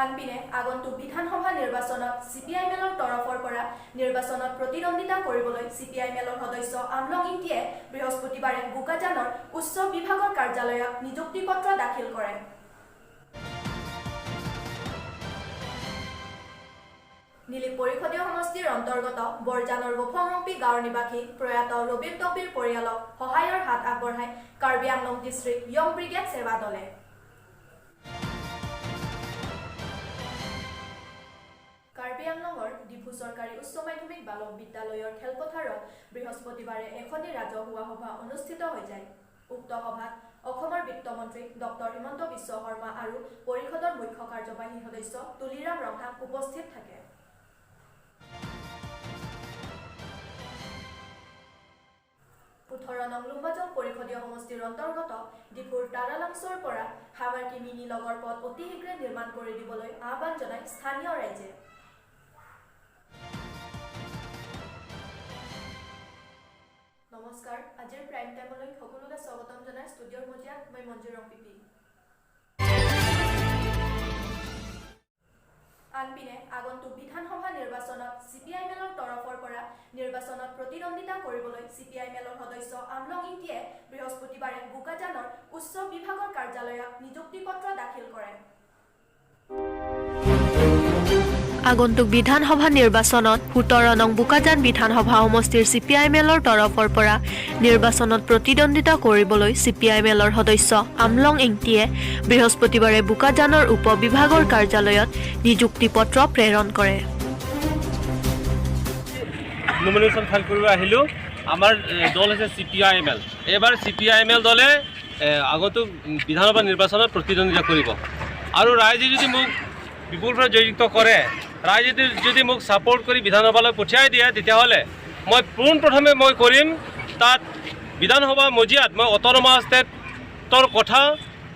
আনপিনে আগন্তুক বিধানসভা নিৰ্বাচনত চিপিআইএমএলৰ তৰফৰ পৰা নিৰ্বাচনত প্ৰতিদ্বন্দ্বিতা কৰিবলৈ চিপিআইএমএলৰ সদস্য আমলং ইংতিয়ে বৃহস্পতিবাৰে বোকাজানৰ উচ্চ বিভাগৰ কাৰ্যালয়ত নিযুক্তি পত্ৰ দাখিল কৰে। নিলিপ পৰিষদীয় সমষ্টিৰ অন্তৰ্গত বৰজানৰ বফংৰংপি গাঁৱৰ নিবাসী প্ৰয়াত ৰবীন টপিৰ পৰিয়ালক সহায়ৰ হাত আগবঢ়াই Karbi Anglong district young brigade সেৱা দলে। কাৰ্বি আংলঙৰ ডিফু চৰকাৰী উচ্চ মাধ্যমিক বালক বিদ্যালয়ৰ খেলপথাৰত বৃহস্পতিবাৰে এখনি ৰাজহুৱা সভা অনুষ্ঠিত হৈ যায়। উক্ত সভাত অসমৰ বিত্তমন্ত্ৰী ডক্টৰ হিমন্ত বিশ্ব শৰ্মা আৰু পৰিষদৰ মুখ্য কাৰ্যবাহী সদস্য তুলিৰাম ৰংহাং উপস্থিত থাকে। 18 নং লুম্বাজং পৰিষদীয় সমষ্টিৰ অন্তৰ্গত ডিফুৰ তাৰালাংছৰ পৰা হাৱাৰ্কি মিনি লগৰ পথ অতি শীঘ্ৰে নিৰ্মাণ কৰি দিবলৈ আহ্বান জনাই স্থানীয় ৰাইজে। নমস্কাৰ, আজিৰ প্ৰাইম টাইমলৈ সকলোকে স্বাগতম জনাই ষ্টুডিঅ'ৰ মজিয়াত মই মঞ্জুৰ ৰংপিপি। আনপিনে আগন্তুক বিধানসভা নিৰ্বাচনত চিপিআইএমএলৰ তৰফৰ পৰা নিৰ্বাচনত প্ৰতিদ্বন্দ্বিতা কৰিবলৈ চিপিআইএমএলৰ সদস্য আমলং ইংতিয়ে বৃহস্পতিবাৰে বোকাজানৰ উচ্চ বিভাগৰ কাৰ্যালয়ত নিযুক্তি পত্ৰ দাখিল কৰে। আগন্তুক বিধানসভা নিৰ্বাচনত 17 নং বোকাজান বিধানসভা সমষ্টিৰ চিপিআইএমএলৰ তৰফৰ পৰা নিৰ্বাচনত প্ৰতিদ্বন্দ্বিতা কৰিবলৈ চিপিআইএমএলৰ সদস্য আমলং ইংতিয়ে বৃহস্পতিবাৰে বোকাজানৰ উপ বিভাগৰ কাৰ্যালয়ত নিযুক্তি পত্ৰ প্ৰেৰণ কৰে। নমিনেশ্যন ফাইল কৰিব আহিলোঁ। আমাৰ দল হৈছে চিপিআইএমএল। এইবাৰ চিপিআইএমএল দলে আগন্তুক বিধানসভা নিৰ্বাচনত প্ৰতিদ্বন্দ্বিতা কৰিব আৰু ৰাইজে যদি মোক বিপুলভাৱে জয়যুক্ত কৰে, ৰাইজে যদি মোক ছাপৰ্ট কৰি বিধানসভালৈ পঠিয়াই দিয়ে, তেতিয়াহ'লে মই পোনপ্ৰথমে মই কৰিম তাত বিধানসভা মজিয়াত মই অট'নমাছ ষ্টেটৰ কথা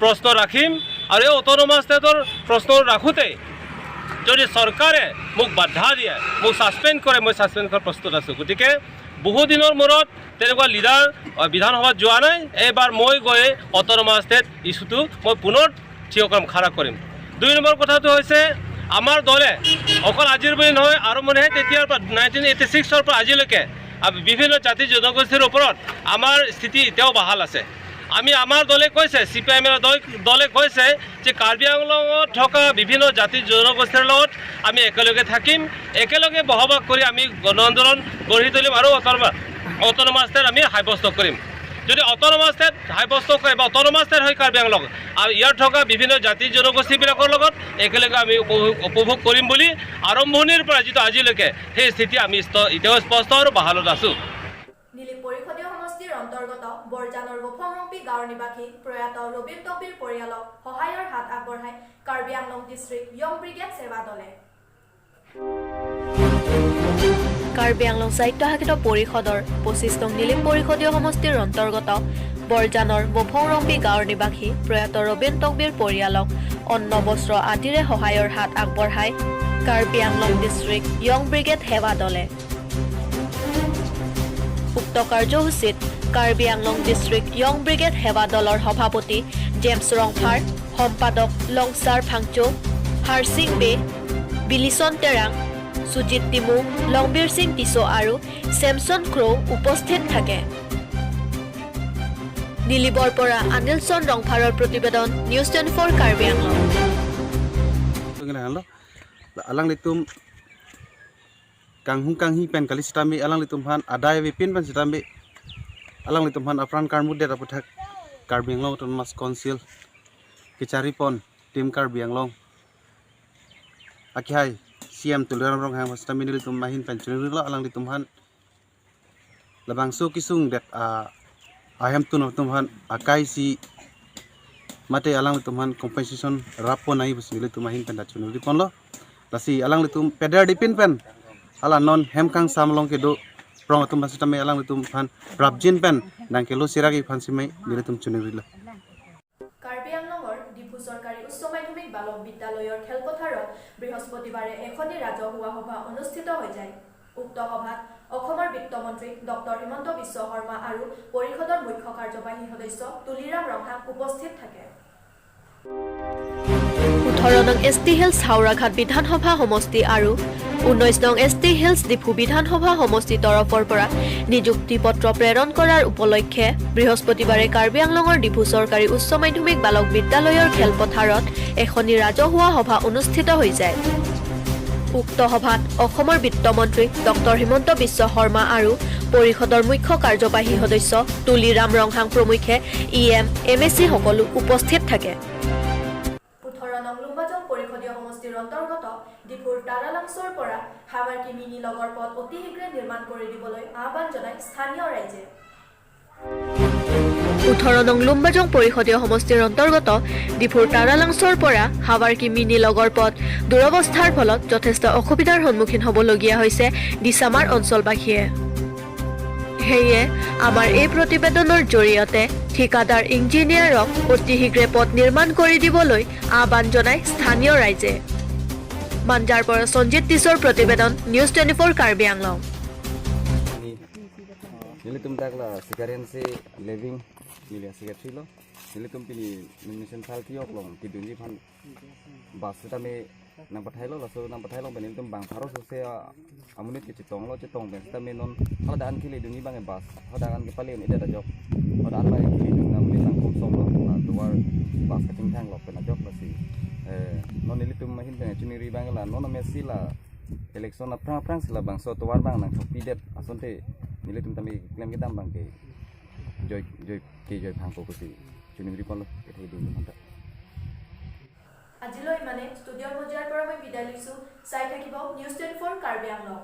প্ৰশ্ন ৰাখিম আৰু এই অট'নমাছ ষ্টেটৰ প্ৰশ্ন ৰাখোঁতেই যদি চৰকাৰে মোক বাধা দিয়ে, মোক ছাছপেণ্ড কৰে, মই ছাছপেণ্ড কৰাৰ প্ৰস্তুত আছোঁ। গতিকে বহুদিনৰ মূৰত তেনেকুৱা লিডাৰ বিধানসভাত যোৱা নাই। এইবাৰ মই গৈ অট'নমাছ ষ্টেট ইছ্যুটো মই পুনৰ থিয় কৰিম, খাৰা কৰিম। 2 নম্বৰ কথাটো হৈছে আমাৰ দলে অকল আজিৰ বুলি নহয়, আৰম্ভণিহে তেতিয়াৰ পৰা 1986ৰ পৰা আজিলৈকে বিভিন্ন জাতি জনগোষ্ঠীৰ ওপৰত আমাৰ স্থিতি এতিয়াও বাহাল আছে। আমি আমাৰ দলে কৈছে, চিপিআইএমৰ দলে কৈছে যে কাৰ্বি আংলঙত থকা বিভিন্ন জাতি জনগোষ্ঠীৰ লগত আমি একেলগে থাকিম, একেলগে বসবাস কৰি আমি গণ আন্দোলন গঢ়ি তুলিম আৰু অট'নমাছ ষ্টেট আমি সাব্যস্ত কৰিম। যদি অট'নমাছ ষ্টেট সাব্যস্ত কৰে বা অট'নমাছ ষ্টেট হয় কাৰ্বি আংলং আৰু ইয়াত থকা বিভিন্ন জাতি জনগোষ্ঠীবিলাকৰ লগত একেলগে আমি উপভোগ কৰিম বুলি আৰম্ভণিৰ পৰা যিটো আজিলৈকে সেই স্থিতি আমি এতিয়াও স্পষ্ট আৰু বাহালত আছোঁ। নিলিপ পৰিষদীয় সমষ্টিৰ অন্তৰ্গত বৰজানৰ বফংৰংপি গাঁৱৰ নিবাসী প্ৰয়াত ৰবীন টপিৰ পৰিয়ালক সহায়ৰ হাত আগবঢ়াই Karbi Anglong district young brigade সেৱা দলে। কাৰ্বি আংলং স্বায়ত্তশাসিত পৰিষদৰ 25 নং নিলিপ পৰিষদীয় সমষ্টিৰ অন্তৰ্গত বৰজানৰ বফংৰংপি গাঁৱৰ নিবাসী প্ৰয়াত ৰবীন টকবিৰ পৰিয়ালক অন্ন বস্ত্ৰ আদিৰে সহায়ৰ হাত আগবঢ়াই Karbi Anglong district young brigade সেৱা দলে। উক্ত কাৰ্যসূচীত Karbi Anglong district young brigade সেৱা দলৰ সভাপতি জেমছ ৰংফাৰ, সম্পাদক লংচাৰ ফাংচো, হাৰছিং বে, বিলিচন তেৰাং, সুজিত টিমু, লংবীৰ সিং টিছো আৰু চেমছন ক্ৰ' উপস্থিত থাকে। নিলিবৰ পৰা আনিলছন ৰংফাৰৰ প্ৰতিবেদন, news 24 Karbi Anglong. Alang litum kanghung kanghi pen kali sitami alang litum han adai vi pin pen sitami alang litum han afran karmu det aputhak Karbi Anglong Autonomous Council kichari pon tim Karbi Anglong akhai CM Tuliram Ronghang sitami litum mahin pen chunirlo alang litum han labangsu kisung det a ahem tun tum han akai si mate alang litum han compensation rapo nai bus litum mahin pen da chuniri pon lo lasi alang litum peder dipin pen ala non hemkang samlong ke do prong atum basitame alang litum phan prabjin pen nang ke lo siragi phan simai litum chuniri la। Karbi আংলঙৰ ডিফু চৰকাৰী উচ্চ মাধ্যমিক বালক বিদ্যালয়ৰ খেলপথাৰত বৃহস্পতিবাৰে এখনি ৰাজহুৱা সভা অনুষ্ঠিত হৈ যায়। উক্ত সভাত অসমৰ বিত্তমন্ত্ৰী ডক্টৰ হিমন্ত বিশ্ব শৰ্মা আৰু পৰিষদৰ মুখ্য কাৰ্যবাহী সদস্য তুলিৰাম ৰংহাং উপস্থিত থাকে। 18 নং এছ টি হিলছ হাওৰাঘাট বিধানসভা সমষ্টি আৰু 19 নং এছ টি হিলছ ডিফু বিধানসভা সমষ্টিৰ তৰফৰ পৰা নিযুক্তি পত্ৰ প্ৰেৰণ কৰাৰ উপলক্ষে বৃহস্পতিবাৰে কাৰ্বি আংলঙৰ ডিফু চৰকাৰী উচ্চ মাধ্যমিক বালক বিদ্যালয়ৰ খেলপথাৰত এখনি ৰাজহুৱা সভা অনুষ্ঠিত হৈ যায়। উক্ত সভাত অসমৰ বিত্তমন্ত্ৰী ডক্টৰ হিমন্ত বিশ্ব শৰ্মা আৰু পৰিষদৰ মুখ্য কাৰ্যবাহী সদস্য তুলিৰাম ৰংহাং প্ৰমুখ্যে E M, M A C সকলো উপস্থিত থাকে। 18 নং লুম্বাজং পৰিষদীয় সমষ্টিৰ অন্তৰ্গত ডিফুৰ তাৰালাংছৰ পৰা হাৱাৰ্কি মিনি লগৰ পথ অতি শীঘ্ৰে নিৰ্মাণ কৰি দিবলৈ আহ্বান জনায় স্থানীয় ৰাইজে। 18 নং লুম্বাজং পৰিষদীয় সমষ্টিৰ অন্তৰ্গত ডিফুৰ তাৰালাংছৰ পৰা হাৱাৰ্কি মিনি লগৰ পথ দুৰৱস্থাৰ ফলত যথেষ্ট অসুবিধাৰ সন্মুখীন হ'বলগীয়া হৈছে দিছামাৰ অঞ্চলবাসীয়ে। সেয়ে আমাৰ এই প্ৰতিবেদনৰ জৰিয়তে ঠিকাদাৰ ইঞ্জিনিয়াৰক অতি শীঘ্ৰে পথ নিৰ্মাণ কৰি দিবলৈ আহ্বান জনায় স্থানীয় ৰাইজে। মাঞ্জাৰ পৰা সঞ্জিত তিছৰ প্ৰতিবেদন, news 24 Karbi Anglong. Ni nili tum tak la sikaren se living nili secretary lo nili tum pini nomination file ki ok long ki dunji phan bas ta me nang pathai lo la so nang pathai lo ben tum bang pharo so se amunit ki chitong lo chitong ben ta me non hala dan ki le dungi bang e bas hala dan ki pali ni da jok hala dan ba ki dung na munit nang kom som lo na duar bas ka ting thang lo pe na jok la si non nili tum mahin ben chuniri bang la non me si la election na prang prang sila bang so towar bang nang thopi det asonte nili tum tami claim ke dam bang ke joy joy ke joy phang ko kusi chuniri pon lo ke thei ding manta। আজিলৈ ইমানে। ষ্টুডিঅ'ৰ মজিয়াৰ পৰা মই বিদায় লৈছোঁ। চাই থাকিব news 24 Karbi Anglong.